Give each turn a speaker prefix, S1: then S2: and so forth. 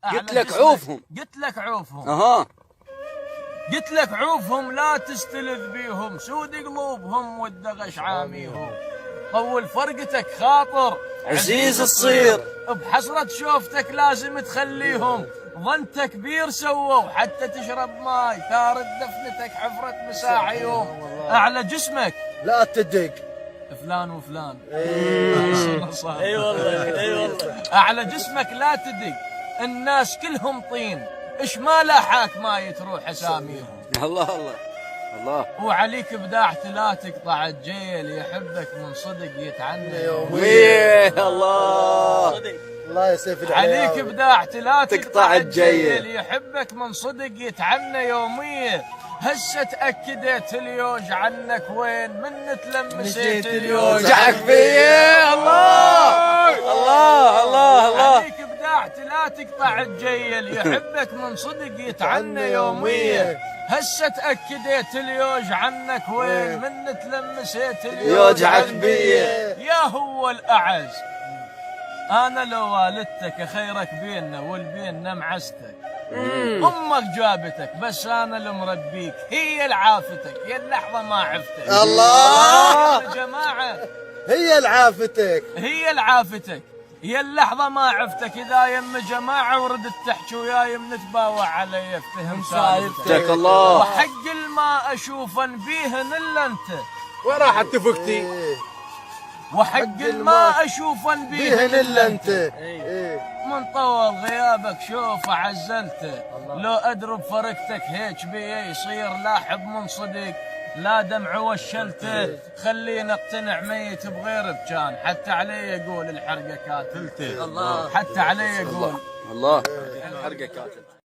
S1: قلت لك عوفهم.
S2: قلت لك عوفهم.
S1: اها
S2: قلت لك عوفهم لا تستلذ بيهم، سود قلوبهم والدغش عاميهم. طول فرقتك خاطر
S1: عزيز تصير.
S2: بحسرة شوفتك لازم تخليهم. ظنتك بير سووا حتى تشرب ماي، ثارت دفنتك حفرة مساعيهم. اعلى جسمك
S3: لا تدق
S2: فلان وفلان.
S4: اي والله اي والله.
S2: اعلى جسمك لا تدق، الناس كلهم طين، ايش ما لاحاك ما تروح اساميهم.
S1: الله الله الله.
S2: وعليك بداعته لا تقطع الجيل، يحبك من صدق يتعنى
S1: ويه الله.
S3: الله يا سيف العلياوي.
S2: عليك بداعته لا
S1: تقطع الجيل،
S2: يحبك من صدق يتعنى يومية. هسه تأكدت اليوج عنك وين، من تلمسيت اليوج
S1: جعك فيه. الله الله الله الله.
S2: عليك بداعته لا تقطع الجيل، يحبك من صدق يتعنى يومية. هسه تأكدت اليوج عنك وين، من تلمسيت اليوج
S1: يوجعك بيه.
S2: يا هو الأعز، أنا لو والدتك خيرك بيننا والبيننا معزتك. أمك جابتك بس أنا اللي مربيك، هي العافتك يا اللحظة ما عفتك.
S3: الله
S2: يا جماعة
S3: هي العافتك،
S2: هي العافتك يا اللحظة ما عفتك. إذا يم جماعة وردت تحكي وياي منتباوع علي افتهم سالفتك.
S1: الله.
S2: وحق الما أشوفن بيهن إلا أنت.
S5: وين راحت تفكتي؟
S2: وحق الما أشوفن
S3: بيهن الا انت.
S2: من طول غيابك شوف عزلته، لو أدرب فرقتك هيك بيه يصير. لا حب من صدق لا دمع وشلته، خلينا اقتنع ميت بغير بجان. حتى علي يقول الحرقة كاتلته.
S4: الله.
S2: حتى علي يقول
S1: الله الحرقة كاتلته.